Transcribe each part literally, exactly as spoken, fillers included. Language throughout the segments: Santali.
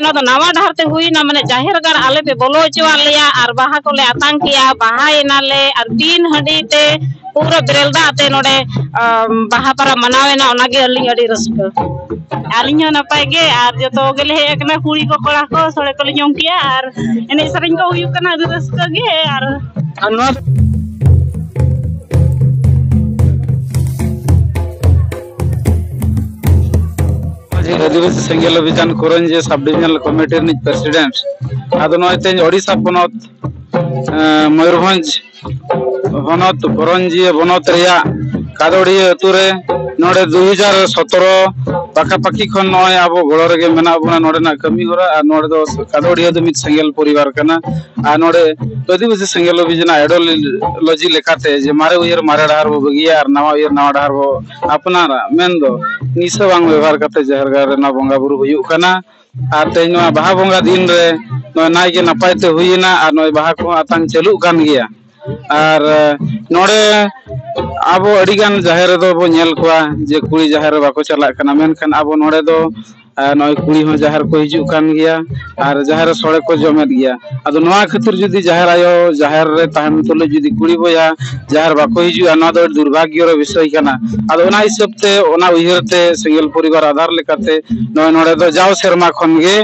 ᱱᱚᱣᱟ ᱫᱚ ᱱᱟᱣᱟ ᱰᱟᱦᱟᱨ ᱛᱮ ᱦᱩᱭᱱᱟ, ᱢᱟᱱᱮ ᱡᱟᱦᱮᱨ ᱜᱟᱲ ᱟᱞᱮ ᱯᱮ ᱵᱚᱞᱚ ᱦᱚᱪᱚᱣᱟᱫ ᱞᱮᱭᱟ ᱟᱨ ᱵᱟᱦᱟ ᱠᱚᱞᱮ ᱟᱛᱟᱝ ᱠᱮᱜᱼᱟ, ᱵᱟᱦᱟᱭᱮᱱᱟᱞᱮ ᱟᱨ ᱵᱤᱱ ᱦᱟᱺᱰᱤ ᱛᱮ ᱯᱩᱨᱟᱹ ᱵᱮᱨᱮᱞ ᱫᱟᱜ ᱛᱮ ᱱᱚᱰᱮ, ᱟᱢ, ᱵᱟᱦᱟ ᱯᱚᱨᱚᱵᱽ ᱢᱟᱱᱟᱣᱮᱱᱟ, ᱚᱱᱟᱜᱮ ᱟᱹᱞᱤᱧ ᱟᱹᱰᱤ ᱨᱟᱹᱥᱠᱟᱹ᱾ ᱟᱹᱞᱤᱧ ᱦᱚᱸ ᱱᱟᱯᱟᱭ ᱜᱮ, ᱟᱨ ᱡᱚᱛᱚ ᱜᱮᱞᱮ ᱦᱮᱡ ᱟᱠᱟᱱᱟ, ᱠᱩᱲᱤ ᱠᱚ ᱠᱚᱲᱟ ᱠᱚ, ᱥᱚᱲᱮ ᱠᱚᱞᱮ ᱡᱚᱢ ᱠᱮᱜᱼᱟ ᱟᱨ ᱮᱱᱮᱡ ᱥᱮᱨᱮᱧ ᱠᱚ ᱦᱩᱭᱩᱜ ᱠᱟᱱᱟ, ᱟᱹᱰᱤ ᱨᱟᱹᱥᱠᱟᱹ ᱜᱮ᱾ ᱟᱨ ᱟᱨ ᱱᱚᱣᱟ ᱟᱹᱫᱤᱵᱟᱹᱥᱤ ᱥᱮᱸᱜᱮᱞ ᱚᱵᱷᱤᱡᱟᱱ ᱠᱚᱨᱚᱧᱡᱤ ᱥᱟᱵ ᱰᱤᱵᱷᱤᱡᱚᱱᱟᱞ ᱠᱚᱢᱤᱴᱤ ᱨᱤᱱᱤᱡ ᱯᱨᱮᱥᱤᱰᱮᱱᱴ᱾ ᱟᱫᱚ ᱱᱚᱜᱼᱚᱭ ᱛᱮᱦᱮᱧ ᱳᱰᱤᱥᱟ ᱯᱚᱱᱚᱛ, ᱮᱸ, ᱢᱚᱭᱩᱨᱵᱷᱚᱸᱡᱽ ᱦᱚᱱᱚᱛ ᱠᱚᱨᱚᱧᱡᱤᱭᱟᱹ ᱵᱚᱱᱚᱛ ᱨᱮᱭᱟᱜ ᱠᱟᱫᱚᱲᱤᱭᱟᱹ ᱟᱹᱛᱩ ᱨᱮ ᱱᱚᱰᱮ ᱫᱩ ᱦᱟᱡᱟᱨ ᱥᱚᱛᱨᱚ ᱯᱟᱠᱟᱯᱟᱠᱤ ᱠᱷᱚᱱ ᱱᱚᱜᱼᱚᱭ ᱟᱵᱚ ᱜᱚᱲᱚ ᱨᱮᱜᱮ ᱢᱮᱱᱟᱜ ᱵᱚᱱᱟ᱾ ᱱᱚᱰᱮᱱᱟᱜ ᱠᱟᱹᱢᱤ ᱦᱚᱨᱟ ᱟᱨ ᱱᱚᱰᱮ ᱫᱚ ᱠᱟᱫᱚᱲᱤᱭᱟᱹ ᱫᱚ ᱢᱤᱫ ᱥᱮᱸᱜᱮᱞ ᱯᱚᱨᱤᱵᱟᱨ ᱠᱟᱱᱟ᱾ ᱟᱨ ᱱᱚᱰᱮ ᱟᱹᱫᱤᱵᱟᱹᱥᱤ ᱥᱮᱸᱜᱮᱞ ᱚᱵᱷᱤᱡᱟᱱᱟᱜ ᱟᱭᱰᱤᱭᱳᱞᱚᱡᱤ ᱞᱮᱠᱟᱛᱮ ᱡᱮ ᱢᱟᱨᱮ ᱩᱭᱦᱟᱹᱨ ᱢᱟᱨᱮ ᱰᱟᱦᱟᱨ ᱵᱚ ᱵᱟᱹᱜᱤᱭᱟ ᱟᱨ ᱱᱟᱣᱟ ᱩᱭᱦᱟᱹᱨ ᱱᱟᱣᱟ ᱰᱟᱦᱟᱨ ᱵᱚ ᱟᱯᱱᱟᱨᱟ, ᱢᱮᱱᱫᱚ ᱱᱤᱥᱟᱹ ᱵᱟᱝ ᱵᱮᱵᱚᱦᱟᱨ ᱠᱟᱛᱮ ᱡᱟᱦᱮᱨ ᱜᱟᱲ ᱨᱮ ᱱᱚᱣᱟ ᱵᱚᱸᱜᱟ ᱵᱩᱨᱩ ᱦᱩᱭᱩᱜ ᱠᱟᱱᱟ᱾ ᱟᱨ ᱛᱮᱦᱮᱧ ᱱᱚᱣᱟ ᱵᱟᱦᱟ ᱵᱚᱸᱜᱟ ᱫᱤᱱ ᱨᱮ ᱱᱚᱜᱼᱚᱭ ᱱᱟᱭᱜᱮ ᱱᱟᱯᱟᱭ ᱛᱮ ᱦᱩᱭᱮᱱᱟ ᱟᱨ ᱱᱚᱜᱼᱚᱭ ᱵᱟᱦᱟ ᱠᱚᱦᱚᱸ ᱟᱛᱟᱝ ᱪᱟᱹᱞᱩᱜ ᱠᱟᱱ ᱜᱮᱭᱟ᱾ ᱟᱨ, ᱮ, ᱱᱚᱰᱮ ᱟᱵᱚ ᱟᱹᱰᱤᱜᱟᱱ ᱡᱟᱦᱮᱨ ᱨᱮᱫᱚ ᱵᱚ ᱧᱮᱞ ᱠᱚᱣᱟ ᱡᱮ ᱠᱩᱲᱤ ᱡᱟᱦᱮᱨ ᱨᱮ ᱵᱟᱠᱚ ᱪᱟᱞᱟᱜ ᱠᱟᱱᱟ, ᱢᱮᱱᱠᱷᱟᱱ ᱟᱵᱚ ᱱᱚᱰᱮ ᱫᱚ, ᱮ, ᱱᱚᱜᱼᱚᱭ ᱠᱩᱲᱤ ᱦᱚᱸ ᱡᱟᱦᱮᱨ ᱠᱚ ᱦᱤᱡᱩᱜ ᱠᱟᱱ ᱜᱮᱭᱟ ᱟᱨ ᱡᱟᱦᱮᱨ ᱨᱮ ᱥᱚᱲᱮ ᱠᱚ ᱡᱚᱢᱮᱫ ᱜᱮᱭᱟ᱾ ᱟᱫᱚ ᱱᱚᱣᱟ ᱠᱷᱟᱹᱛᱤᱨ ᱡᱩᱫᱤ ᱡᱟᱦᱮᱨ ᱟᱭᱳ ᱡᱟᱦᱮᱨ ᱨᱮ ᱛᱟᱦᱮᱱ ᱛᱩᱞᱩᱡ ᱡᱩᱫᱤ ᱠᱩᱲᱤ ᱵᱚᱭᱦᱟ ᱡᱟᱦᱮᱨ ᱵᱟᱠᱚ ᱦᱤᱡᱩᱜᱼᱟ, ᱱᱚᱣᱟ ᱫᱚ ᱟᱹᱰᱤ ᱫᱩᱨᱵᱷᱟᱜᱽᱭᱚ ᱨᱮ ᱵᱤᱥᱚᱭ ᱠᱟᱱᱟ᱾ ᱟᱫᱚ ᱚᱱᱟ ᱦᱤᱥᱟᱹᱵ ᱛᱮ, ᱚᱱᱟ ᱩᱭᱦᱟᱹᱨ ᱛᱮ ᱥᱮᱸᱜᱮᱞ ᱯᱚᱨᱤᱵᱟᱨ ᱟᱫᱷᱟᱨ ᱞᱮᱠᱟᱛᱮ ᱱᱚᱜᱼᱚᱭ ᱱᱚᱰᱮ ᱫᱚ ᱡᱟᱣ ᱥᱮᱨᱢᱟ ᱠᱷᱚᱱ ᱜᱮ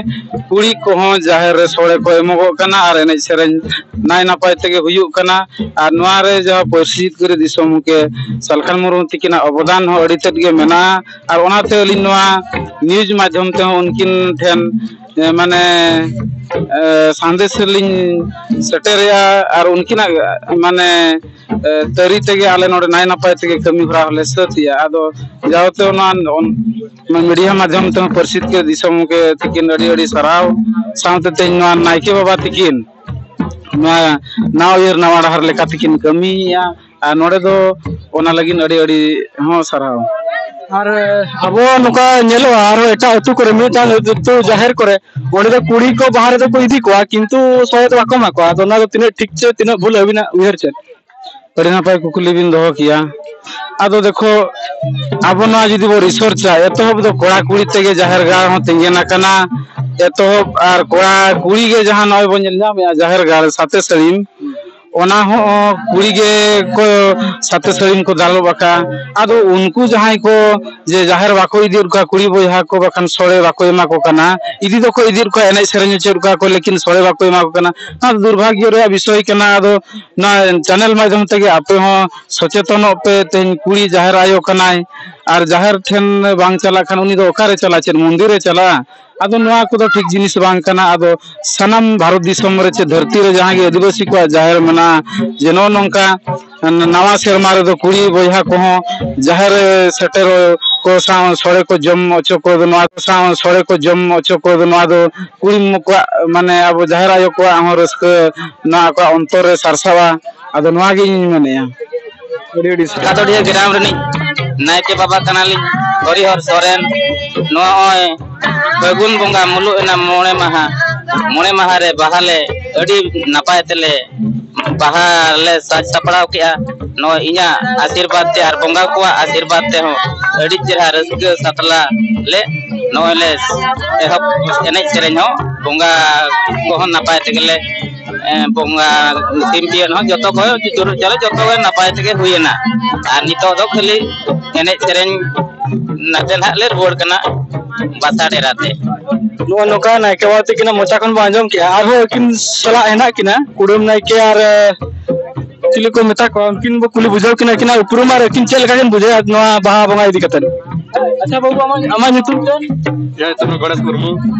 ᱠᱩᱲᱤ ᱠᱚᱦᱚᱸ ᱡᱟᱦᱮᱨ ᱨᱮ ᱥᱚᱲᱮ ᱠᱚ ᱮᱢᱚᱜᱚᱜ ᱠᱟᱱᱟ ᱟᱨ ᱮᱱᱮᱡ ᱥᱮᱨᱮᱧ ᱱᱟᱭ ᱱᱟᱯᱟᱭ ᱛᱮᱜᱮ ᱦᱩᱭᱩᱜ ᱠᱟᱱᱟ᱾ ᱟᱨ ᱱᱚᱣᱟ ᱨᱮ ᱡᱟᱦᱟᱸ ᱯᱟᱹᱨᱥᱤ ᱡᱤᱛᱠᱟᱹᱨᱤ ᱫᱤᱥᱚᱢ ᱢᱩᱠᱷᱤᱭᱟᱹ ᱥᱟᱞᱠᱷᱟᱱ ᱢᱩᱨᱢᱩ ᱛᱤᱠᱤᱱᱟᱜ ᱚᱵᱚᱫᱟᱱ ᱦᱚᱸ ᱟᱹᱰᱤ ᱛᱮᱫ ᱜᱮ ᱢᱮᱱᱟᱜᱼᱟ᱾ ᱟᱨ ᱚᱱᱟᱛᱮ ᱟᱹᱞᱤᱧ ᱱᱚᱣᱟ ᱱᱤᱭᱩᱡᱽ ᱢᱟᱫᱽᱫᱷᱚᱢ ᱛᱮᱦᱚᱸ ᱩᱱᱠᱤᱱ ᱴᱷᱮᱱ, ᱮ, ᱢᱟᱱᱮ, ᱮ, ᱥᱟᱸᱫᱮᱥ ᱞᱤᱧ ᱥᱮᱴᱮᱨᱮᱜᱼᱟ᱾ ᱟᱨ ᱩᱱᱠᱤᱱᱟᱜ, ᱢᱟᱱᱮ, ᱮ, ᱛᱟᱹᱨᱤ ᱛᱮᱜᱮ ᱟᱞᱮ ᱱᱚᱰᱮ ᱱᱟᱭ ᱱᱟᱯᱟᱭ ᱛᱮᱜᱮ ᱠᱟᱹᱢᱤ ᱦᱚᱨᱟ ᱦᱚᱸᱞᱮ ᱥᱟᱹᱛ ᱮᱜᱼᱟ᱾ ᱟᱫᱚ ᱡᱟᱣᱛᱮ ᱚᱱᱟ, ᱚᱱ-, ᱢᱤᱰᱤᱭᱟ ᱢᱟᱫᱽᱫᱷᱚᱢ ᱛᱮᱦᱚᱸ ᱯᱟᱹᱨᱥᱤ ᱡᱤᱛᱠᱟᱹᱨᱤ ᱫᱤᱥᱚᱢ ᱢᱩᱠᱷᱤᱭᱟᱹ ᱛᱤᱠᱤᱱ ᱟᱹᱰᱤ ᱟᱹᱰᱤ ᱥᱟᱨᱦᱟᱣ᱾ ᱥᱟᱶᱛᱮ ᱛᱮᱦᱮᱧ ᱱᱚᱣᱟ ᱱᱟᱭᱠᱮ ᱵᱟᱵᱟ ᱛᱤᱠᱤᱱ ᱱᱚᱣᱟ ᱱᱟᱣᱟ ᱩᱭᱦᱟᱹᱨ ᱱᱟᱣᱟ ᱰᱟᱦᱟᱨ ᱞᱮᱠᱟ ᱛᱮᱠᱤᱱ ᱠᱟᱹᱢᱤᱭᱮᱜᱼᱟ᱾ ᱟᱨ ᱱᱚᱰᱮ ᱫᱚ ᱚᱱᱟ ᱞᱟᱹᱜᱤᱫ ᱟᱹᱰᱤ ᱟᱹᱰᱤ ᱦᱚᱸ ᱥᱟᱨᱦᱟᱣ᱾ ᱟᱨ ᱟᱵᱚ ᱱᱚᱝᱠᱟ ᱧᱮᱞᱚᱜᱼᱟ, ᱟᱨᱦᱚᱸ ᱮᱴᱟᱜ ᱟᱹᱛᱩ ᱠᱚᱨᱮ ᱢᱤᱫᱴᱟᱝ ᱟᱹᱛᱩ ᱡᱟᱦᱮᱨ ᱠᱚᱨᱮ ᱚᱸᱰᱮ ᱫᱚ ᱠᱩᱲᱤ ᱠᱚ ᱵᱟᱦᱟ ᱨᱮᱫᱚ ᱠᱚ ᱤᱫᱤ ᱠᱚᱣᱟ, ᱠᱤᱱᱛᱩ ᱥᱚᱲᱮ ᱫᱚ ᱵᱟᱠᱚ ᱮᱢᱟ ᱠᱚᱣᱟ᱾ ᱟᱫᱚ ᱚᱱᱟ ᱫᱚ ᱛᱤᱱᱟᱹᱜ ᱴᱷᱤᱠ ᱪᱮ ᱛᱤᱱᱟᱹᱜ ᱵᱷᱩᱞ, ᱟᱹᱵᱤᱱᱟᱜ ᱩᱭᱦᱟᱹᱨ ᱪᱮᱫ? ᱟᱹᱰᱤ ᱱᱟᱯᱟᱭ ᱠᱩᱠᱞᱤ ᱵᱤᱱ ᱫᱚᱦᱚ ᱠᱮᱭᱟ᱾ ᱟᱫᱚ ᱫᱮᱠᱷᱚ, ᱟᱵᱚ ᱱᱚᱣᱟ ᱡᱩᱫᱤ ᱵᱚ ᱨᱤᱥᱟᱨᱪᱟ, ᱮᱛᱚᱦᱚᱵ ᱫᱚ ᱠᱚᱲᱟ ᱠᱩᱲᱤ ᱛᱮᱜᱮ ᱡᱟᱦᱮᱨ ᱜᱟᱲ ᱦᱚᱸ ᱛᱤᱸᱜᱮᱱ ᱟᱠᱟᱱᱟ᱾ ᱮᱛᱚᱦᱚᱵ ᱟᱨ ᱠᱚᱲᱟ ᱠᱩᱲᱤ ᱜᱮ ᱡᱟᱦᱟᱸ ᱱᱚᱜᱼᱚᱭ ᱵᱚᱱ ᱧᱮᱞ ᱧᱟᱢᱮᱫᱼᱟ ᱡᱟᱦᱮᱨ ᱜᱟᱲ ᱥᱟᱛᱮ ᱥᱟᱹᱲᱤᱢ, ᱚᱱᱟ ᱦᱚᱸ ᱠᱩᱲᱤ ᱜᱮ ᱠᱚ ᱥᱟᱛᱮ ᱥᱟᱹᱲᱤᱢ ᱠᱚ ᱫᱟᱞᱚᱵ ᱟᱠᱟᱫ᱾ ᱟᱫᱚ ᱩᱱᱠᱩ ᱡᱟᱦᱟᱸᱭ ᱠᱚ ᱡᱮ ᱡᱟᱦᱮᱨ ᱵᱟᱠᱚ ᱤᱫᱤᱭᱮᱫ ᱠᱚᱣᱟ ᱠᱩᱲᱤ ᱵᱚᱭᱦᱟ ᱠᱚ, ᱵᱟᱠᱷᱟᱱ ᱥᱚᱲᱮ ᱵᱟᱠᱚ ᱮᱢᱟ ᱠᱚ ᱠᱟᱱᱟ, ᱤᱫᱤ ᱫᱚᱠᱚ ᱤᱫᱤᱭᱮᱫ ᱠᱚᱣᱟ, ᱮᱱᱮᱡ ᱥᱮᱨᱮᱧ ᱦᱚᱪᱚᱭᱮᱫ ᱠᱚᱣᱟ ᱠᱚ, ᱞᱮᱠᱤᱱ ᱥᱚᱲᱮ ᱵᱟᱠᱚ ᱮᱢᱟ ᱠᱚ ᱠᱟᱱᱟ᱾ ᱱᱚᱣᱟ ᱫᱚ ᱫᱩᱨᱵᱷᱟᱜᱽᱭᱚ ᱨᱮᱭᱟᱜ ᱵᱤᱥᱚᱭ ᱠᱟᱱᱟ᱾ ᱟᱫᱚ ᱱᱚᱣᱟ ᱪᱮᱱᱮᱞ ᱢᱟᱫᱽᱫᱷᱚᱢ ᱛᱮᱜᱮ ᱟᱯᱮ ᱦᱚᱸ ᱥᱚᱪᱮᱛᱚᱱᱚᱜ ᱯᱮ᱾ ᱛᱮᱦᱮᱧ ᱠᱩᱲᱤ ᱡᱟᱦᱮᱨ ᱟᱭᱳ ᱠᱟᱱᱟᱭ, ᱟᱨ ᱡᱟᱦᱮᱨ ᱴᱷᱮᱱ ᱵᱟᱝ ᱪᱟᱞᱟᱜ ᱠᱷᱟᱱ ᱩᱱᱤ ᱫᱚ ᱚᱠᱟᱨᱮ ᱪᱟᱞᱟᱜᱼᱟ? ᱪᱮᱫ ᱢᱚᱱᱫᱤᱨ ᱨᱮ ᱪᱟᱞᱟᱜᱼᱟ? ᱟᱫᱚ ᱱᱚᱣᱟ ᱠᱚᱫᱚ ᱴᱷᱤᱠ ᱡᱤᱱᱤᱥ ᱵᱟᱝ ᱠᱟᱱᱟ᱾ ᱟᱫᱚ ᱥᱟᱱᱟᱢ ᱵᱷᱟᱨᱚᱛ ᱫᱤᱥᱚᱢ ᱨᱮ ᱪᱮ ᱫᱷᱟᱹᱨᱛᱤ ᱨᱮ ᱡᱟᱦᱟᱸ ᱜᱮ ᱟᱹᱫᱤᱵᱟᱹᱥᱤ ᱠᱚᱣᱟᱜ ᱡᱟᱦᱮᱨ ᱢᱮᱱᱟᱜᱼᱟ, ᱡᱮ ᱱᱚᱜᱼᱚ ᱱᱚᱝᱠᱟ ᱱᱟᱣᱟ ᱥᱮᱨᱢᱟ ᱨᱮᱫᱚ ᱠᱩᱲᱤ ᱵᱚᱭᱦᱟ ᱠᱚᱦᱚᱸ ᱡᱟᱦᱮᱨ ᱨᱮ ᱥᱮᱴᱮᱨ ᱠᱚ ᱥᱟᱶ ᱥᱚᱲᱮ ᱠᱚ ᱡᱚᱢ ᱦᱚᱪᱚ ᱠᱚ ᱫᱚ, ᱱᱚᱣᱟ ᱠᱚ ᱥᱟᱶ ᱥᱚᱲᱮ ᱠᱚ ᱡᱚᱢ ᱦᱚᱪᱚ ᱠᱚ ᱫᱚ, ᱱᱚᱣᱟ ᱫᱚ ᱠᱩᱲᱤ ᱠᱚᱣᱟᱜ, ᱢᱟᱱᱮ, ᱟᱵᱚ ᱡᱟᱦᱮᱨ ᱟᱭᱳ ᱠᱚᱣᱟᱜ ᱦᱚᱸ ᱨᱟᱹᱥᱠᱟᱹ ᱱᱚᱣᱟ ᱟᱠᱚᱣᱟᱜ ᱚᱱᱛᱚᱨ ᱨᱮ ᱥᱟᱨᱥᱟᱣᱟ᱾ ᱟᱫᱚ ᱱᱚᱣᱟ ᱜᱮ ᱤᱧᱤᱧ ᱢᱮᱱᱮᱫᱼᱟ᱾ ᱟᱹᱰᱤ ᱟᱹᱰᱤ ᱥᱟᱨᱦᱟᱣ᱾ ᱠᱟᱫᱚᱰᱤᱭᱟᱹ ᱜᱨᱟᱢ ᱨᱤᱱᱤᱡ ᱱᱟᱭᱠᱮ ᱵᱟᱵᱟ ᱠᱟᱱᱟᱞᱤᱧ, ᱦᱚᱨᱤᱦᱚᱨ ᱥᱚᱨᱮᱱ᱾ ᱱᱚᱜᱼᱚᱭ ᱯᱷᱟᱹᱜᱩᱱ ᱵᱚᱸᱜᱟ ᱢᱩᱞᱩᱜ ᱮᱱᱟ ᱢᱚᱬᱮ ᱢᱟᱦᱟ, ᱢᱚᱬᱮ ᱢᱟᱦᱟ ᱨᱮ ᱵᱟᱦᱟ ᱞᱮ ᱟᱹᱰᱤ ᱱᱟᱯᱟᱭ ᱛᱮᱞᱮ ᱵᱟᱦᱟ ᱞᱮ ᱥᱟᱡᱽ ᱥᱟᱯᱲᱟᱣ ᱠᱮᱜᱼᱟ᱾ ᱱᱚᱜᱼᱚᱭ ᱤᱧᱟᱹᱜ ᱟᱥᱤᱨᱵᱟᱫᱽ ᱛᱮ ᱟᱨ ᱵᱚᱸᱜᱟ ᱠᱚᱣᱟᱜ ᱟᱥᱤᱨᱵᱟᱫᱽ ᱛᱮᱦᱚᱸ ᱟᱹᱰᱤ ᱪᱮᱦᱨᱟ ᱨᱟᱹᱥᱠᱟᱹ ᱥᱟᱛᱞᱟ ᱞᱮ ᱱᱚᱜᱼᱚᱭ ᱞᱮ ᱮᱦᱚᱵ ᱮᱱᱮᱡ ᱥᱮᱨᱮᱧ ᱦᱚᱸ, ᱵᱚᱸᱜᱟ ᱠᱚᱦᱚᱸ ᱱᱟᱯᱟᱭ ᱛᱮᱜᱮ ᱞᱮ, ᱮ, ᱵᱚᱸᱜᱟ ᱥᱤᱢ ᱯᱤᱭᱟᱹᱱ ᱦᱚᱸ ᱡᱚᱛᱚ ᱠᱚ ᱪᱩᱨᱩᱡ ᱪᱟᱞᱮ ᱡᱚᱛᱚ ᱜᱮ ᱱᱟᱯᱟᱭ ᱛᱮᱜᱮ ᱦᱩᱭᱮᱱᱟ᱾ ᱟᱨ ᱱᱤᱛᱚᱜ ᱫᱚ ᱠᱷᱟᱹᱞᱤ ᱮᱱᱮᱡ ᱥᱮᱨᱮᱧ ᱱᱟᱛᱮ ᱱᱟᱦᱟᱜ ᱞᱮ ᱨᱩᱣᱟᱹᱲ ᱠᱟᱱᱟ ᱵᱟᱥᱟ ᱰᱮᱨᱟ ᱛᱮ᱾ ᱱᱚᱜᱼᱚ ᱱᱚᱝᱠᱟ ᱱᱟᱭᱠᱮ ᱵᱟᱵᱟ ᱛᱟᱹᱠᱤᱱᱟᱜ ᱢᱚᱪᱟ ᱠᱷᱚᱱ ᱵᱚᱱ ᱟᱸᱡᱚᱢ ᱠᱮᱜᱼᱟ, ᱟᱨᱦᱚᱸ ᱟᱹᱠᱤᱱ ᱥᱟᱞᱟᱜ ᱦᱮᱱᱟᱜ ᱠᱤᱱᱟ ᱠᱩᱰᱟᱹᱢ ᱱᱟᱭᱠᱮ ᱟᱨ, ᱮ, ᱪᱤᱞᱤ ᱠᱚ ᱢᱮᱛᱟ ᱠᱚᱣᱟ, ᱩᱱᱠᱤᱱ ᱵᱚ ᱠᱩᱞᱤ ᱵᱩᱡᱷᱟᱹᱣ ᱠᱤᱱᱟ, ᱟᱹᱠᱤᱱᱟᱜ ᱩᱯᱨᱩᱢ ᱟᱨ ᱟᱹᱠᱤᱱ ᱪᱮᱫ ᱞᱮᱠᱟ ᱠᱤᱱ ᱵᱩᱡᱷᱟᱹᱣᱟ ᱱᱚᱣᱟ ᱵᱟᱦᱟ ᱵᱚᱸᱜᱟ ᱤᱫᱤ ᱠᱟᱛᱮ᱾ ᱟᱪᱪᱷᱟ ᱵᱟᱹᱵᱩ, ᱟᱢᱟᱜ, ᱟᱢᱟᱜ ᱧᱩᱛᱩᱢ ᱪᱮᱫ? ᱤᱧᱟᱹᱜ ᱧᱩᱛᱩᱢ ᱫᱚ ᱜᱚᱬᱮᱥ ᱢᱩᱨᱢᱩ᱾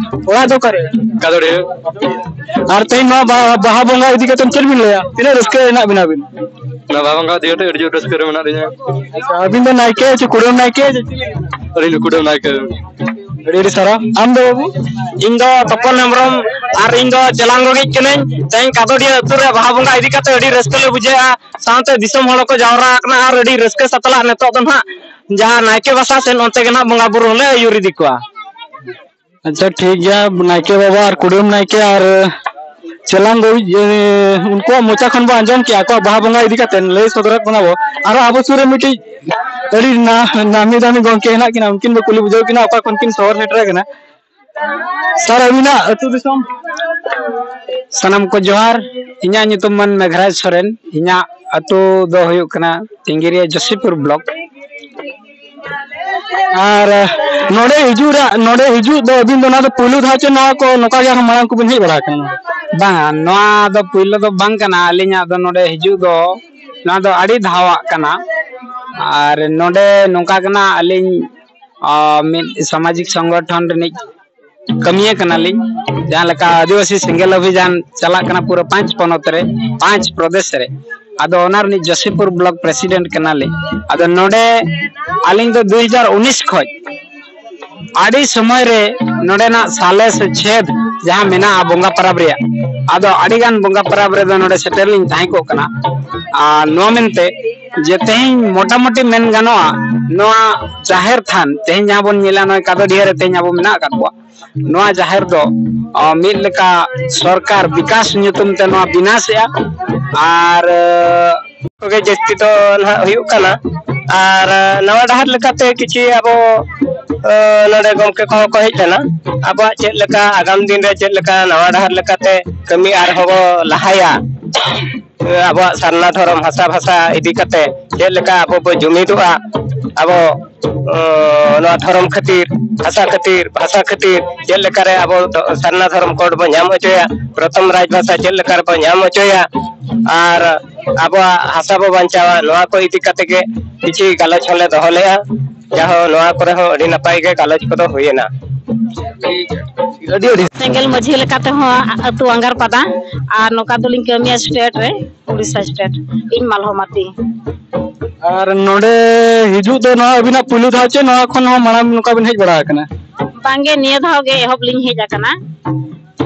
ᱚᱲᱟᱜ ᱫᱚ ᱚᱠᱟᱨᱮ? ᱠᱟᱫᱚᱲᱤᱭᱟᱹ᱾ ᱟᱨ ᱛᱮᱦᱮᱧ ᱱᱚᱣᱟ ᱵᱟ-, ᱵᱟᱦᱟ ᱵᱚᱸᱜᱟ ᱤᱫᱤ ᱠᱟᱛᱮ ᱪᱮᱫ ᱵᱤᱱ ᱞᱟᱹᱭᱟ? ᱛᱤᱱᱟᱹᱜ ᱨᱟᱹᱥᱠᱟᱹ ᱨᱮ ᱦᱮᱱᱟᱜ ᱵᱤᱱᱟ ᱟᱹᱵᱤᱱ? ᱱᱚᱣᱟ ᱵᱟᱦᱟ ᱵᱚᱸᱜᱟ ᱤᱫᱤ ᱠᱟᱛᱮ ᱟᱹᱰᱤ ᱡᱳᱨ ᱨᱟᱹᱥᱠᱟᱹ ᱨᱮ ᱢᱮᱱᱟᱜ ᱞᱤᱧᱟ᱾ ᱟᱪᱪᱷᱟ, ᱟᱹᱵᱤᱱ ᱫᱚ ᱱᱟᱭᱠᱮ ᱪᱮ ᱠᱩᱰᱟᱹᱢ ᱱᱟᱭᱠᱮ ᱪᱮ ᱪᱤᱞᱤ? ᱟᱹᱞᱤᱧ ᱫᱚ ᱠᱩᱰᱟᱹᱢ ᱱᱟᱭᱠᱮ᱾ ᱟᱹᱰᱤ ᱟᱹᱰᱤ ᱥᱟᱨᱦᱟᱣ᱾ ᱟᱢ ᱫᱚ ᱵᱟᱹᱵᱩ? ᱤᱧ ᱫᱚ ᱛᱚᱯᱚᱞ ᱦᱮᱢᱵᱨᱚᱢ ᱟᱨ ᱤᱧ ᱫᱚ ᱪᱮᱞᱟᱝ ᱜᱚᱜᱤᱡ ᱠᱟᱹᱱᱟᱹᱧ᱾ ᱛᱮᱦᱮᱧ ᱠᱟᱫᱚᱰᱤᱭᱟᱹ ᱟᱹᱛᱩ ᱨᱮ ᱵᱟᱦᱟ ᱵᱚᱸᱜᱟ ᱤᱫᱤ ᱠᱟᱛᱮ ᱟᱹᱰᱤ ᱨᱟᱹᱥᱠᱟᱹ ᱞᱮ ᱵᱩᱡᱷᱟᱹᱣᱮᱫᱼᱟ᱾ ᱥᱟᱶᱛᱮ ᱫᱤᱥᱚᱢ ᱦᱚᱲ ᱠᱚ ᱡᱟᱣᱨᱟ ᱟᱠᱟᱱᱟ ᱟᱨ ᱟᱹᱰᱤ ᱨᱟᱹᱥᱠᱟᱹ ᱥᱟᱛᱞᱟᱜ ᱱᱤᱛᱚᱜ ᱫᱚ ᱱᱟᱦᱟᱜ ᱡᱟᱦᱟᱸ ᱱᱟᱭᱠᱮ ᱵᱟᱥᱟ ᱥᱮᱱ ᱚᱱᱛᱮ ᱜᱮ ᱱᱟᱦᱟᱜ ᱵᱚᱸᱜᱟ ᱵᱩᱨᱩ ᱦᱚᱸᱞᱮ ᱟᱹᱭᱩᱨ ᱤᱫᱤ ᱠᱚᱣᱟ᱾ ᱟᱪᱪᱷᱟ, ᱴᱷᱤᱠ ᱜᱮᱭᱟ᱾ ᱱᱟᱭᱠᱮ ᱵᱟᱵᱟ ᱟᱨ ᱠᱩᱰᱟᱹᱢ ᱱᱟᱭᱠᱮ ᱟᱨ ᱪᱮᱞᱟᱝ ᱜᱚᱜᱤᱡ, ᱮ, ᱩᱱᱠᱩᱣᱟᱜ ᱢᱚᱪᱟ ᱠᱷᱚᱱ ᱵᱚ ᱟᱸᱡᱚᱢ ᱠᱮᱜᱼᱟ ᱟᱠᱚᱣᱟᱜ ᱵᱟᱦᱟ ᱵᱚᱸᱜᱟ ᱤᱫᱤ ᱠᱟᱛᱮ ᱞᱟᱹᱭ ᱥᱚᱫᱚᱨᱟᱫ ᱵᱚᱱᱟ ᱵᱚ᱾ ᱟᱨᱚ ᱟᱵᱚ ᱥᱩᱨ ᱨᱮ ᱢᱤᱫᱴᱤᱡ ᱟᱹᱰᱤ ᱱᱟ-, ᱱᱟᱢᱤ ᱫᱟᱢᱤ ᱜᱚᱢᱠᱮ ᱦᱮᱱᱟᱜ ᱠᱤᱱᱟ, ᱩᱱᱠᱤᱱ ᱵᱚ ᱠᱩᱞᱤ ᱵᱩᱡᱷᱟᱹᱣ ᱠᱤᱱᱟ ᱚᱠᱟ ᱠᱷᱚᱱ ᱠᱤᱱ ᱥᱚᱦᱚᱨ ᱥᱮᱴᱮᱨ ᱟᱠᱟᱱᱟ᱾ ᱥᱟᱨ, ᱟᱹᱵᱤᱱᱟᱜ ᱟᱹᱛᱩ ᱫᱤᱥᱚᱢ? ᱥᱟᱱᱟᱢ ᱠᱚ ᱡᱚᱦᱟᱨ᱾ ᱤᱧᱟᱹᱜ ᱧᱩᱛᱩᱢ ᱢᱟᱱ ᱢᱮᱜᱷᱨᱟᱡᱽ ᱥᱚᱨᱮᱱ᱾ ᱤᱧᱟᱹᱜ ᱟᱹᱛᱩ ᱫᱚ ᱦᱩᱭᱩᱜ ᱠᱟᱱᱟ ᱴᱤᱝᱜᱤᱨᱤᱭᱟ, ᱡᱳᱥᱤᱯᱩᱨ ᱵᱞᱚᱠ᱾ ᱟᱨ ᱱᱚᱰᱮ ᱦᱤᱡᱩᱜ ᱨᱮᱭᱟᱜ, ᱱᱚᱰᱮ ᱦᱤᱡᱩᱜ ᱫᱚ ᱟᱹᱵᱤᱱ ᱫᱚ ᱱᱚᱣᱟ ᱫᱚ ᱯᱩᱭᱞᱩ ᱫᱷᱟᱣ ᱪᱮ ᱱᱚᱣᱟ ᱠᱚ, ᱱᱚᱝᱠᱟ ᱜᱮ ᱟᱨᱦᱚᱸ ᱢᱟᱲᱟᱝ ᱠᱚᱵᱤᱱ ᱦᱮᱡ ᱵᱟᱲᱟ ᱟᱠᱟᱱᱟ ᱱᱚᱰᱮ? ᱵᱟᱝᱟ, ᱱᱚᱣᱟ ᱫᱚ ᱯᱩᱭᱞᱩ ᱫᱚ ᱵᱟᱝ ᱠᱟᱱᱟ ᱟᱹᱞᱤᱧᱟᱜ ᱫᱚ ᱱᱚᱰᱮ ᱦᱤᱡᱩᱜ ᱫᱚ᱾ ᱱᱚᱣᱟ ᱫᱚ ᱟᱹᱰᱤ ᱫᱷᱟᱣᱟᱜ ᱠᱟᱱᱟ᱾ ᱟᱨ ᱱᱚᱰᱮ ᱱᱚᱝᱠᱟ ᱠᱟᱱᱟ, ᱟᱹᱞᱤᱧ, ᱟ, ᱢᱤᱫ ᱥᱟᱢᱟᱡᱤᱠ ᱥᱚᱝᱜᱚᱴᱷᱚᱱ ᱨᱤᱱᱤᱡ ᱠᱟᱹᱢᱤᱭᱟᱹ ᱠᱟᱱᱟᱞᱤᱧ᱾ ᱡᱟᱦᱟᱸ ᱞᱮᱠᱟ ᱟᱹᱫᱤᱵᱟᱹᱥᱤ ᱥᱮᱸᱜᱮᱞ ᱚᱵᱷᱤᱡᱟᱱ ᱪᱟᱞᱟᱜ ᱠᱟᱱᱟ ᱯᱩᱨᱟᱹ ᱯᱟᱸᱪ ᱯᱚᱱᱚᱛ ᱨᱮ, ᱯᱟᱸᱪ ᱯᱨᱚᱫᱮᱥ ᱨᱮ, ᱟᱫᱚ ᱚᱱᱟ ᱨᱤᱱᱤᱡ ᱡᱳᱥᱤᱯᱩᱨ ᱵᱞᱚᱠ ᱯᱨᱮᱥᱤᱰᱮᱱᱴ ᱠᱟᱱᱟᱞᱤᱧ᱾ ᱟᱫᱚ ᱱᱚᱰᱮ ᱟᱹᱞᱤᱧ ᱫᱚ ᱫᱩ ᱦᱟᱡᱟᱨ ᱩᱱᱤᱥ ᱠᱷᱚᱡ ᱟᱹᱰᱤ ᱥᱚᱢᱚᱭ ᱨᱮ ᱱᱚᱰᱮᱱᱟᱜ ᱥᱟᱞᱮ ᱥᱮ ᱪᱷᱮᱫ ᱡᱟᱦᱟᱸ ᱢᱮᱱᱟᱜᱼᱟ ᱵᱚᱸᱜᱟ ᱯᱚᱨᱚᱵᱽ ᱨᱮᱭᱟᱜ, ᱟᱫᱚ ᱟᱹᱰᱤᱜᱟᱱ ᱵᱚᱸᱜᱟ ᱯᱚᱨᱚᱵᱽ ᱨᱮᱫᱚ ᱱᱚᱰᱮ ᱥᱮᱴᱮᱨ ᱞᱤᱧ ᱛᱟᱦᱮᱸ ᱠᱚᱜ ᱠᱟᱱᱟ᱾ ᱟᱨ ᱱᱚᱣᱟ ᱢᱮᱱᱛᱮ ᱡᱮ ᱛᱮᱦᱮᱧ ᱢᱚᱴᱟᱢᱩᱴᱤ ᱢᱮᱱ ᱜᱟᱱᱚᱜᱼᱟ, ᱱᱚᱣᱟ ᱡᱟᱦᱮᱨ ᱛᱷᱟᱱ ᱛᱮᱦᱮᱧ ᱡᱟᱦᱟᱸ ᱵᱚᱱ ᱧᱮᱞᱟ, ᱱᱚᱜᱼᱚᱭ ᱠᱟᱫᱚᱰᱤᱦᱟᱹ ᱨᱮ ᱛᱮᱦᱮᱧ ᱟᱵᱚ ᱢᱮᱱᱟᱜ ᱟᱠᱟᱫ ᱠᱚᱣᱟ, ᱱᱚᱣᱟ ᱡᱟᱦᱮᱨ ᱫᱚ, ᱚ, ᱢᱤᱫ ᱞᱮᱠᱟ ᱥᱚᱨᱠᱟᱨ ᱵᱤᱠᱟᱥ ᱧᱩᱛᱩᱢ ᱛᱮ ᱱᱚᱣᱟ ᱵᱤᱱᱟᱥᱮᱜᱼᱟ᱾ ᱟᱨ, ᱚ, ᱠᱚᱜᱮ ᱡᱟᱹᱥᱛᱤ ᱫᱚ ᱱᱟᱦᱟᱜ ᱦᱩᱭᱩᱜ ᱠᱟᱱᱟ᱾ ᱟᱨ, ᱚ, ᱱᱟᱣᱟ ᱰᱟᱦᱟᱨ ᱞᱮᱠᱟᱛᱮ ᱠᱤᱪᱷᱤ ᱟᱵᱚ, ᱚ, ᱱᱚᱰᱮ ᱜᱚᱢᱠᱮ ᱠᱚᱦᱚᱸ ᱠᱚ ᱦᱮᱡ ᱞᱮᱱᱟ, ᱟᱵᱚᱣᱟᱜ ᱪᱮᱫ ᱞᱮᱠᱟ ᱟᱜᱟᱢ ᱫᱤᱱ ᱨᱮ ᱪᱮᱫ ᱞᱮᱠᱟ ᱱᱟᱣᱟ ᱰᱟᱦᱟᱨ ᱞᱮᱠᱟᱛᱮ ᱠᱟᱹᱢᱤ ᱟᱨᱦᱚᱸ ᱵᱚ ᱞᱟᱦᱟᱭᱟ, ᱟᱵᱚᱣᱟᱜ ᱥᱟᱨᱱᱟ ᱫᱷᱚᱨᱚᱢ ᱦᱟᱥᱟ ᱵᱷᱟᱥᱟ ᱤᱫᱤ ᱠᱟᱛᱮ ᱪᱮᱫ ᱞᱮᱠᱟ ᱟᱵᱚ ᱵᱚ ᱡᱩᱢᱤᱫᱚᱜᱼᱟ, ᱟᱵᱚ, ᱚ, ᱱᱚᱣᱟ ᱫᱷᱚᱨᱚᱢ ᱠᱷᱟᱹᱛᱤᱨ, ᱦᱟᱥᱟ ᱠᱷᱟᱹᱛᱤᱨ, ᱵᱷᱟᱥᱟ ᱠᱷᱟᱹᱛᱤᱨ ᱪᱮᱫ ᱞᱮᱠᱟᱨᱮ ᱟᱵᱚ ᱫᱚ ᱥᱟᱨᱱᱟ ᱫᱷᱚᱨᱚᱢ ᱠᱳᱰ ᱵᱚ ᱧᱟᱢ ᱦᱚᱪᱚᱭᱟ, ᱯᱨᱚᱛᱷᱚᱢ ᱨᱟᱡᱽ ᱵᱷᱟᱥᱟ ᱪᱮᱫ ᱞᱮᱠᱟ ᱨᱮᱵᱚ ᱧᱟᱢ ᱦᱚᱪᱚᱭᱟ, ᱟᱨ ᱟᱵᱚᱣᱟᱜ ᱦᱟᱥᱟ ᱵᱚ ᱵᱟᱧᱪᱟᱣᱟ, ᱱᱚᱣᱟ ᱠᱚ ᱤᱫᱤ ᱠᱟᱛᱮ ᱜᱮ ᱠᱤᱪᱷᱤ ᱜᱟᱞᱚᱪ ᱦᱚᱸᱞᱮ ᱫᱚᱦᱚ ᱞᱮᱜᱼᱟ᱾ ᱡᱟᱦᱳ, ᱱᱚᱣᱟ ᱠᱚᱨᱮ ᱦᱚᱸ ᱟᱹᱰᱤ ᱱᱟᱯᱟᱭ ᱜᱮ ᱜᱟᱞᱚᱪ ᱠᱚᱫᱚ ᱦᱩᱭᱮᱱᱟ᱾ ᱟᱹᱰᱤ ᱟᱹᱰᱤ ᱥᱮᱸᱜᱮᱞ ᱢᱟᱹᱡᱷᱤ ᱞᱮᱠᱟ ᱛᱮᱦᱚᱸ ᱟᱹᱛᱩ ᱟᱸᱜᱟᱨ ᱯᱟᱫᱟ, ᱟᱨ ᱱᱚᱝᱠᱟ ᱫᱚᱞᱤᱧ ᱠᱟᱹᱢᱤᱭᱟ ᱥᱴᱮᱴ ᱨᱮ, ᱩᱲᱤᱥᱥᱟ ᱥᱴᱮᱴ᱾ ᱤᱧ ᱢᱟᱞᱦᱚᱢᱟᱛᱤ᱾ ᱟᱨ ᱱᱚᱰᱮ ᱦᱤᱡᱩᱜ ᱫᱚ ᱱᱚᱣᱟ ᱟᱹᱵᱤᱱᱟᱜ ᱯᱩᱭᱞᱩ ᱫᱷᱟᱣ ᱪᱮ ᱱᱚᱣᱟ ᱠᱷᱚᱱ ᱦᱚᱸ ᱢᱟᱲᱟᱝ ᱱᱚᱝᱠᱟ ᱵᱤᱱ ᱦᱮᱡ ᱵᱟᱲᱟ ᱟᱠᱟᱱᱟ? ᱵᱟᱝᱜᱮ, ᱱᱤᱭᱟᱹ ᱫᱷᱟᱣ ᱜᱮ ᱮᱦᱚᱵ ᱞᱤᱧ ᱦᱮᱡ ᱟᱠᱟᱱᱟ᱾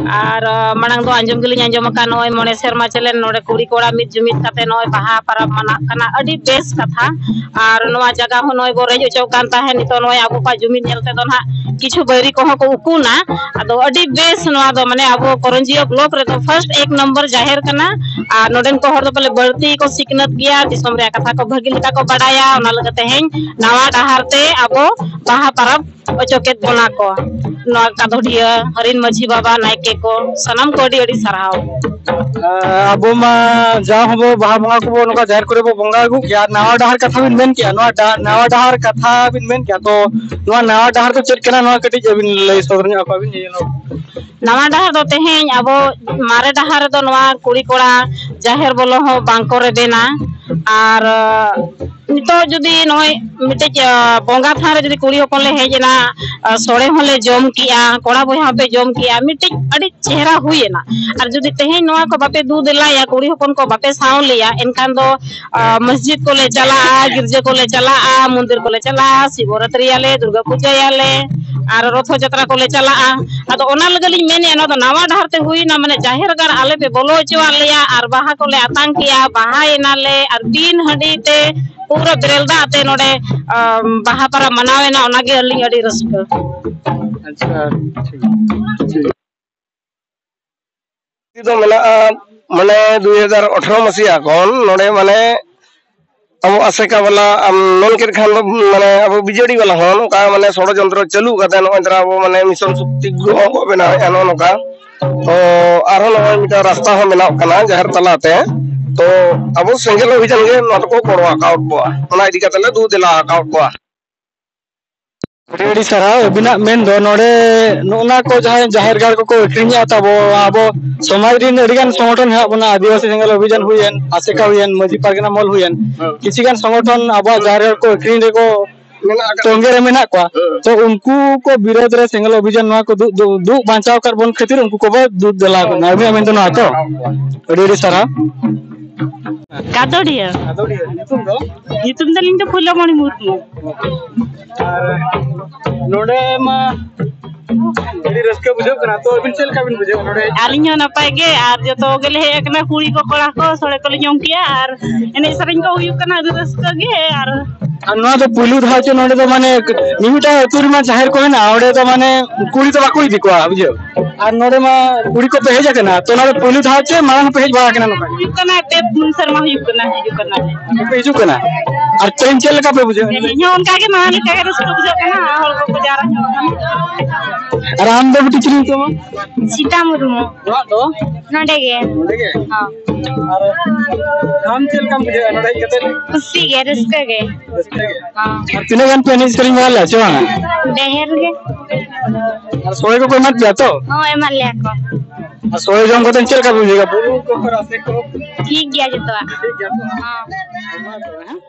ᱟᱨ, ᱟᱸ, ᱢᱟᱲᱟᱝ ᱫᱚ ᱟᱸᱡᱚᱢ ᱜᱮᱞᱤᱧ ᱟᱸᱡᱚᱢ ᱟᱠᱟᱫ, ᱱᱚᱜᱼᱚᱭ ᱢᱚᱬᱮ ᱥᱮᱨᱢᱟ ᱪᱟᱞᱮᱱ ᱱᱚᱰᱮ ᱠᱩᱲᱤ ᱠᱚᱲᱟ ᱢᱤᱫ ᱡᱩᱢᱤᱫ ᱠᱟᱛᱮ ᱱᱚᱜᱼᱚᱭ ᱵᱟᱦᱟ ᱯᱟᱨᱟᱵᱽ ᱢᱟᱱᱟᱜ ᱠᱟᱱᱟ, ᱟᱹᱰᱤ ᱵᱮᱥ ᱠᱟᱛᱷᱟ᱾ ᱟᱨ ᱱᱚᱣᱟ ᱡᱟᱭᱜᱟ ᱦᱚᱸ ᱱᱚᱜᱼᱚᱭ ᱵᱚ ᱨᱮᱡ ᱦᱚᱪᱚ ᱠᱟᱱ ᱛᱟᱦᱮᱸᱫ, ᱱᱤᱛᱚᱜ ᱱᱚᱜᱼᱚᱭ ᱟᱵᱚ ᱠᱚᱣᱟᱜ ᱡᱩᱢᱤᱫ ᱧᱮᱞ ᱛᱮᱫᱚ ᱱᱟᱦᱟᱜ ᱠᱤᱪᱷᱩ ᱵᱟᱹᱭᱨᱤ ᱠᱚᱦᱚᱸ ᱠᱚ ᱩᱠᱩᱱᱟ᱾ ᱟᱫᱚ ᱟᱹᱰᱤ ᱵᱮᱥ ᱱᱚᱣᱟ ᱫᱚ, ᱢᱟᱱᱮ ᱟᱵᱚ ᱠᱚᱨᱚᱧᱡᱤᱭᱟᱹ ᱵᱞᱚᱠ ᱨᱮᱫᱚ ᱯᱷᱟᱥᱴ ᱮᱠ ᱱᱚᱢᱵᱚᱨ ᱡᱟᱦᱮᱨ ᱠᱟᱱᱟ᱾ ᱟᱨ ᱱᱚᱰᱮᱱ ᱠᱚ ᱦᱚᱲ ᱫᱚ ᱯᱟᱞᱮ ᱵᱟᱹᱲᱛᱤ ᱠᱚ ᱥᱤᱠᱷᱱᱟᱹᱛ ᱜᱮᱭᱟ, ᱫᱤᱥᱚᱢ ᱨᱮᱭᱟᱜ ᱠᱟᱛᱷᱟ ᱠᱚ ᱵᱷᱟᱹᱜᱤ ᱞᱮᱠᱟ ᱠᱚ ᱵᱟᱰᱟᱭᱟ, ᱚᱱᱟ ᱞᱟᱹᱜᱤᱫ ᱛᱮᱦᱮᱧ ᱱᱟᱣᱟ ᱰᱟᱦᱟᱨ ᱛᱮ ᱟᱵᱚ ᱵᱟᱦᱟ ᱯᱟᱨᱟᱵᱽ ᱚᱪᱚ ᱠᱮᱫ ᱵᱚᱱᱟ ᱠᱚ᱾ ᱱᱚᱣᱟ ᱠᱟᱫᱚᱰᱤᱭᱟᱹ ᱦᱟᱹᱨᱤᱱ ᱢᱟᱹᱡᱷᱤ ᱵᱟᱵᱟ, ᱱᱟᱭᱠᱮ ᱠᱚ, ᱥᱟᱱᱟᱢ ᱠᱚ ᱟᱹᱰᱤ ᱟᱹᱰᱤ ᱥᱟᱨᱦᱟᱣ᱾ ᱟᱵᱚ ᱢᱟ ᱡᱟᱣ ᱦᱚᱸᱵᱚ ᱵᱟᱦᱟ ᱵᱚᱸᱜᱟ ᱠᱚᱵᱚ ᱱᱚᱝᱠᱟ ᱡᱟᱦᱮᱨ ᱠᱚᱨᱮ ᱵᱚ ᱵᱚᱸᱜᱟ ᱟᱹᱜᱩ ᱜᱮᱭᱟ᱾ ᱟᱨ ᱱᱟᱣᱟ ᱰᱟᱦᱟᱨ ᱠᱟᱛᱷᱟ ᱵᱤᱱ ᱢᱮᱱ ᱠᱮᱜᱼᱟ, ᱱᱚᱣᱟ ᱰᱟ-, ᱱᱟᱣᱟ ᱰᱟᱦᱟᱨ ᱠᱟᱛᱷᱟ ᱵᱤᱱ ᱢᱮᱱ ᱠᱮᱜᱼᱟ, ᱛᱚ ᱱᱚᱣᱟ ᱱᱟᱣᱟ ᱰᱟᱦᱟᱨ ᱫᱚ ᱪᱮᱫ ᱠᱟᱱᱟ, ᱱᱚᱣᱟ ᱠᱟᱹᱴᱤᱡ ᱟᱹᱵᱤᱱ ᱞᱟᱹᱭ ᱥᱚᱫᱚᱨ ᱧᱚᱜ ᱟᱠᱚ ᱵᱤᱱ, ᱧᱮᱧᱮᱞ ᱦᱚᱲ᱾ ᱱᱟᱣᱟ ᱰᱟᱦᱟᱨ ᱫᱚ ᱛᱮᱦᱮᱧ ᱟᱵᱚ ᱢᱟᱨᱮ ᱰᱟᱦᱟᱨ ᱨᱮᱫᱚ ᱱᱚᱣᱟ ᱠᱩᱲᱤ ᱠᱚᱲᱟ ᱡᱟᱦᱮᱨ ᱵᱚᱞᱚ ᱦᱚᱸ ᱵᱟᱝ ᱠᱚ ᱨᱮᱵᱮᱱᱟ᱾ ᱟᱨ ᱱᱤᱛᱚᱜ ᱡᱩᱫᱤ ᱱᱚᱜᱼᱚᱭ ᱢᱤᱫᱴᱮᱡ, ᱟ, ᱵᱚᱸᱜᱟ ᱛᱷᱟᱱ ᱨᱮ ᱡᱩᱫᱤ ᱠᱩᱲᱤ ᱦᱚᱯᱚᱱ ᱞᱮ ᱦᱮᱡ ᱮᱱᱟ, ᱟ, ᱥᱚᱲᱮ ᱦᱚᱸᱞᱮ ᱡᱚᱢ ᱠᱮᱜᱼᱟ, ᱠᱚᱲᱟ ᱵᱚᱭᱦᱟ ᱦᱚᱸᱯᱮ ᱡᱚᱢ ᱠᱮᱜᱼᱟ, ᱢᱤᱫᱴᱮᱡ ᱟᱹᱰᱤ ᱪᱮᱦᱨᱟ ᱦᱩᱭ ᱮᱱᱟ᱾ ᱟᱨ ᱡᱩᱫᱤ ᱛᱮᱦᱮᱧ ᱱᱚᱣᱟ ᱠᱚ ᱵᱟᱯᱮ ᱫᱩ ᱫᱮᱞᱟᱭᱟ, ᱠᱩᱲᱤ ᱦᱚᱯᱚᱱ ᱠᱚ ᱵᱟᱯᱮ ᱥᱟᱶ ᱞᱮᱭᱟ, ᱮᱱᱠᱷᱟᱱ ᱫᱚ, ᱟ, ᱢᱚᱥᱡᱤᱫ ᱠᱚᱞᱮ ᱪᱟᱞᱟᱜᱼᱟ, ᱜᱤᱨᱡᱟᱹ ᱠᱚᱞᱮ ᱪᱟᱞᱟᱜᱼᱟ, ᱢᱚᱱᱫᱤᱨ ᱠᱚᱞᱮ ᱪᱟᱞᱟᱜᱼᱟ, ᱥᱤᱵᱚᱨᱟᱛᱨᱤᱭᱟᱞᱮ, ᱫᱩᱨᱜᱟ ᱯᱩᱡᱟᱹᱭᱟᱞᱮ, ᱟᱨ ᱨᱚᱛᱷᱚ ᱡᱟᱛᱨᱟ ᱠᱚᱞᱮ ᱪᱟᱞᱟᱜᱼᱟ᱾ ᱟᱫᱚ ᱚᱱᱟ ᱞᱟᱹᱜᱤᱫ ᱞᱤᱧ ᱢᱮᱱᱮᱫᱼᱟ, ᱱᱚᱣᱟ ᱫᱚ ᱱᱟᱣᱟ ᱰᱟᱦᱟᱨ ᱛᱮ ᱦᱩᱭᱱᱟ, ᱢᱟᱱᱮ ᱡᱟᱦᱮᱨ ᱜᱟᱲ ᱟᱞᱮ ᱯᱮ ᱵᱚᱞᱚ ᱦᱚᱪᱚᱣᱟᱫ ᱞᱮᱭᱟ ᱟᱨ ᱵᱟᱦᱟ ᱠᱚᱞᱮ ᱟᱛᱟᱝ ᱠᱮᱜᱼᱟ, ᱵᱟᱦᱟᱭᱮᱱᱟᱞᱮ ᱟᱨ ᱵᱤᱱ ᱦᱟᱺᱰᱤ ᱛᱮ ᱯᱩᱨᱟᱹ ᱵᱮᱨᱮᱞ ᱫᱟᱜ ᱛᱮ ᱱᱚᱰᱮ, ᱟᱢ, ᱵᱟᱦᱟ ᱯᱟᱨᱟᱵᱽ ᱢᱟᱱᱟᱣᱮᱱᱟ, ᱚᱱᱟᱜᱮ ᱟᱹᱞᱤᱧ ᱟᱹᱰᱤ ᱨᱟᱹᱥᱠᱟᱹ᱾ ᱟᱪᱪᱷᱟ, ᱴᱷᱤᱠ, ᱴᱷᱤᱠ᱾ ᱫᱚ ᱢᱮᱱᱟᱜᱼᱟ, ᱢᱟᱱᱮ, ᱫᱩᱭ ᱦᱟᱡᱟᱨ ᱟᱴᱷᱨᱚ ᱢᱟᱥᱤᱭᱟ ᱠᱷᱚᱱ ᱱᱚᱰᱮ, ᱢᱟᱱᱮ, ᱟᱵᱚ ᱟᱥᱮᱠᱟ ᱵᱟᱞᱟ, ᱟᱢ ᱢᱮᱱ ᱠᱮᱫ ᱠᱷᱟᱱ ᱫᱚ, ᱢᱟᱱᱮ, ᱟᱵᱚ ᱵᱤᱡᱮᱰᱤ ᱵᱟᱞᱟ ᱦᱚᱸ ᱱᱚᱝᱠᱟ, ᱢᱟᱱᱮ, ᱥᱚᱲᱚᱡᱚᱱᱛᱨᱚ ᱪᱟᱹᱞᱩ ᱠᱟᱛᱮ ᱱᱚᱜᱼᱚᱭ ᱛᱟᱨᱟ ᱟᱵᱚ, ᱢᱟᱱᱮ, ᱢᱤᱥᱚᱱ ᱥᱚᱠᱛᱤ ᱜᱨᱚᱦᱚ ᱠᱚ ᱵᱮᱱᱟᱣᱮᱫᱼᱟ, ᱱᱚᱜᱼᱚ ᱱᱚᱝᱠᱟ᱾ ᱛᱚ ᱟᱨᱦᱚᱸ ᱱᱚᱜᱼᱚᱭ ᱢᱤᱫᱴᱟᱝ ᱨᱟᱥᱛᱟ ᱦᱚᱸ ᱵᱮᱱᱟᱣ ᱠᱟᱱᱟ ᱡᱟᱦᱮᱨ ᱛᱟᱞᱟᱛᱮ᱾ ᱛᱚ ᱟᱵᱚ ᱥᱮᱸᱜᱮᱞ ᱚᱵᱷᱤᱡᱟᱱ ᱜᱮ ᱱᱚᱣᱟ ᱫᱚᱠᱚ ᱜᱚᱲᱚ ᱟᱠᱟᱣᱟᱫ ᱠᱚᱣᱟ, ᱚᱱᱟ ᱤᱫᱤ ᱠᱟᱛᱮ ᱞᱮ ᱫᱩ ᱫᱮᱞᱟ ᱟᱠᱟᱣᱟᱫ ᱠᱚᱣᱟ᱾ ᱟᱹᱰᱤ ᱟᱹᱰᱤ ᱥᱟᱨᱦᱟᱣ᱾ ᱟᱹᱵᱤᱱᱟᱜ ᱢᱮᱱ ᱫᱚ ᱱᱚᱰᱮ ᱱᱚᱜᱼᱚ ᱱᱟ ᱠᱚ ᱡᱟᱦᱟᱸᱭ ᱡᱟᱦᱮᱨ ᱜᱟᱲ ᱠᱚᱠᱚ ᱟᱹᱠᱷᱨᱤᱧᱮᱫᱼᱟ ᱛᱟᱵᱚ, ᱟᱵᱚ ᱥᱚᱢᱟᱡᱽ ᱨᱮᱱ ᱟᱹᱰᱤ ᱜᱟᱱ ᱥᱚᱝᱜᱚᱴᱷᱚᱱ ᱦᱮᱱᱟᱜ ᱵᱚᱱᱟ, ᱟᱹᱫᱤᱵᱟᱹᱥᱤ ᱥᱮᱸᱜᱮᱞ ᱚᱵᱷᱤᱡᱟᱱ ᱦᱩᱭᱮᱱ, ᱟᱥᱮᱠᱟ ᱦᱩᱭᱮᱱ, ᱢᱟᱹᱡᱷᱤ ᱯᱟᱨᱜᱟᱱᱟ ᱢᱚᱞ ᱦᱩᱭᱮᱱ, ᱦᱮᱸ᱾ ᱠᱤᱪᱷᱩ ᱜᱟᱱ ᱥᱚᱝᱜᱚᱴᱷᱚᱱ ᱟᱵᱚᱣᱟᱜ ᱡᱟᱦᱮᱨ ᱜᱟᱲ ᱠᱚ ᱟᱹᱠᱷᱨᱤᱧ ᱨᱮᱠᱚ ᱢᱮᱱᱟᱜ ᱟᱠᱟᱫ ᱛᱚᱸᱜᱮ ᱨᱮ ᱢᱮᱱᱟᱜ ᱠᱚᱣᱟ᱾ ᱦᱮᱸ᱾ ᱛᱚ ᱩᱱᱠᱩ ᱠᱚ ᱵᱤᱨᱳᱫᱷ ᱨᱮ ᱥᱮᱸᱜᱮᱞ ᱚᱵᱷᱤᱡᱟᱱ ᱱᱚᱣᱟ ᱠᱚ ᱫᱩᱜ, ᱫᱩᱜ, ᱫᱩᱜ ᱵᱟᱧᱪᱟᱣ ᱟᱠᱟᱫ ᱵᱚᱱ ᱠᱷᱟᱹᱛᱤᱨ ᱩᱱᱠᱩ ᱠᱚᱵᱚ ᱫᱩᱜ ᱫᱮᱞᱟ ᱟᱠᱚ ᱠᱟᱱᱟ᱾ ᱟᱹᱵᱤᱱᱟᱜ ᱢᱮᱱ ᱫᱚ ᱱᱚᱣᱟ ᱛᱚ? ᱟᱹᱰᱤ ᱟᱹᱰᱤ ᱥᱟᱨᱦᱟᱣ᱾ ᱠᱟᱫᱚᱲᱤᱭᱟᱹ᱾ ᱠᱟᱫᱚᱲᱤᱭᱟᱹ᱾ ᱧᱩᱛᱩᱢ ᱫᱚ? ᱧᱩᱛᱩᱢ ᱫᱚ ᱤᱧ ᱫᱚ ᱯᱷᱩᱞᱚᱢᱚᱬᱤ ᱢᱩᱨᱢᱩ᱾ ᱟᱨ ᱱᱚᱰᱮ ᱢᱟ ᱟᱹᱰᱤ ᱨᱟᱹᱥᱠᱟᱹ ᱵᱩᱡᱷᱟᱹᱜ ᱠᱟᱱᱟ, ᱛᱚ ᱟᱹᱵᱤᱱ ᱪᱮᱫ ᱞᱮᱠᱟ ᱵᱤᱱ ᱵᱩᱡᱷᱟᱹᱣᱟ ᱱᱚᱰᱮ? ᱟᱹᱞᱤᱧ ᱦᱚᱸ ᱱᱟᱯᱟᱭ ᱜᱮ, ᱟᱨ ᱡᱚᱛᱚ ᱜᱮᱞᱮ ᱦᱮᱡ ᱟᱠᱟᱱᱟ, ᱠᱩᱲᱤ ᱠᱚ ᱠᱚᱲᱟ ᱠᱚ, ᱥᱚᱲᱮ ᱠᱚᱞᱮ ᱡᱚᱢ ᱠᱮᱜᱼᱟ, ᱟᱨ ᱮᱱᱮᱡ ᱥᱮᱨᱮᱧ ᱠᱚ ᱦᱩᱭᱩᱜ ᱠᱟᱱᱟ, ᱟᱹᱰᱤ ᱨᱟᱹᱥᱠᱟᱹ ᱜᱮ᱾ ᱟᱨ ᱟᱨ ᱱᱚᱣᱟ ᱫᱚ ᱯᱩᱭᱞᱩ ᱫᱷᱟᱣ ᱪᱮ ᱱᱚᱰᱮ ᱫᱚ ᱢᱟᱱᱮ ᱢᱤᱢᱤᱫᱴᱟᱝ ᱟᱹᱛᱩ ᱨᱮᱢᱟ ᱡᱟᱦᱮᱨ ᱠᱚ ᱦᱮᱱᱟᱜᱼᱟ, ᱚᱸᱰᱮ ᱫᱚ ᱢᱟᱱᱮ ᱠᱩᱲᱤ ᱫᱚ ᱵᱟᱠᱚ ᱤᱫᱤ ᱠᱚᱣᱟ, ᱵᱩᱡᱷᱟᱹᱣ? ᱟᱨ ᱱᱚᱰᱮ ᱢᱟ ᱠᱩᱲᱤ ᱠᱚᱯᱮ ᱦᱮᱡ ᱟᱠᱟᱱᱟ, ᱛᱚ ᱱᱚᱰᱮ ᱯᱩᱭᱞᱩ ᱫᱷᱟᱣ ᱪᱮ ᱢᱟᱲᱟᱝ ᱦᱚᱸᱯᱮ ᱦᱮᱡ ᱵᱟᱲᱟ ᱟᱠᱟᱱᱟ ᱱᱚᱝᱠᱟ ᱜᱮ? ᱦᱩᱭᱩᱜ ᱠᱟᱱᱟ, ᱯᱮ ᱯᱩᱱ ᱥᱮᱨᱢᱟ ᱦᱩᱭᱩᱜ ᱠᱟᱱᱟ, ᱦᱤᱡᱩᱜ ᱠᱟᱱᱟ᱾ ᱟᱯᱮ ᱯᱮ ᱦᱤᱡᱩᱜ ᱠᱟᱱᱟ? ᱟᱨ ᱛᱮᱦᱮᱧ ᱪᱮᱫ ᱞᱮᱠᱟ ᱯᱮ ᱵᱩᱡᱷᱟᱹᱣ? ᱛᱮᱦᱮᱧ ᱦᱚᱸ ᱚᱱᱠᱟ ᱜᱮ ᱢᱟᱲᱟᱝ ᱞᱮᱠᱟ ᱜᱮ ᱨᱟᱹᱥᱠᱟᱹ ᱵᱩᱡᱷᱟᱹᱜ ᱠᱟᱱᱟ, ᱦᱚᱲ ᱠᱚᱠᱚ ᱡᱟᱣᱨᱟ ᱧᱚᱜ ᱠᱟᱱᱟ᱾ ᱟᱨ ᱟᱢ ᱫᱚ ᱵᱤᱴᱤ ᱪᱤᱞᱤ ᱧᱩᱛᱩᱢ? ᱥᱤᱛᱟ ᱢᱩᱨᱢᱩ᱾ ᱚᱲᱟᱜ ᱫᱚ? ᱱᱚᱰᱮ ᱜᱮ᱾ ᱱᱚᱰᱮ ᱜᱮ? ᱦᱚᱸ᱾ ᱟᱨ ᱟᱢ ᱪᱮᱫ ᱞᱮᱠᱟᱢ ᱵᱩᱡᱷᱟᱹᱣᱟ ᱱᱚᱰᱮ ᱦᱮᱡ ᱠᱟᱛᱮ? ᱠᱩᱥᱤ ᱜᱮ, ᱨᱟᱹᱥᱠᱟᱹ ᱜᱮ᱾ ᱨᱟᱹᱥᱠᱟᱹ ᱜᱮ? ᱦᱚᱸ᱾ ᱟᱨ ᱛᱤᱱᱟᱹᱜ ᱜᱟᱱ ᱯᱮ ᱮᱱᱮᱡ ᱥᱮᱨᱮᱧ ᱵᱟᱲᱟ ᱞᱮᱫᱼᱟ ᱪᱮ ᱵᱟᱝᱟ? ᱰᱷᱮᱨ ᱜᱮ᱾ ᱟᱨ ᱥᱚᱲᱮ ᱠᱚᱠᱚ ᱮᱢᱟᱫ ᱯᱮᱭᱟ ᱛᱚ? ᱦᱚᱸ, ᱮᱢᱟᱫ ᱞᱮᱭᱟ ᱠᱚ᱾ ᱟᱨ ᱥᱚᱲᱮ ᱡᱚᱢ ᱠᱟᱛᱮ ᱪᱮᱫ ᱞᱮᱠᱟ ᱯᱮ ᱵᱩᱡᱷᱟᱹᱣ ᱠᱮᱫᱟ? ᱵᱩᱞᱩᱝ ᱠᱚ ᱨᱟᱥᱮ ᱠᱚ? ᱴᱷᱤᱠ ᱜᱮᱭᱟ ᱡᱚᱛᱚᱣᱟᱜ᱾ ᱴᱷᱤᱠ ᱜᱮᱭᱟ ᱛᱚ? ᱦᱚᱸ᱾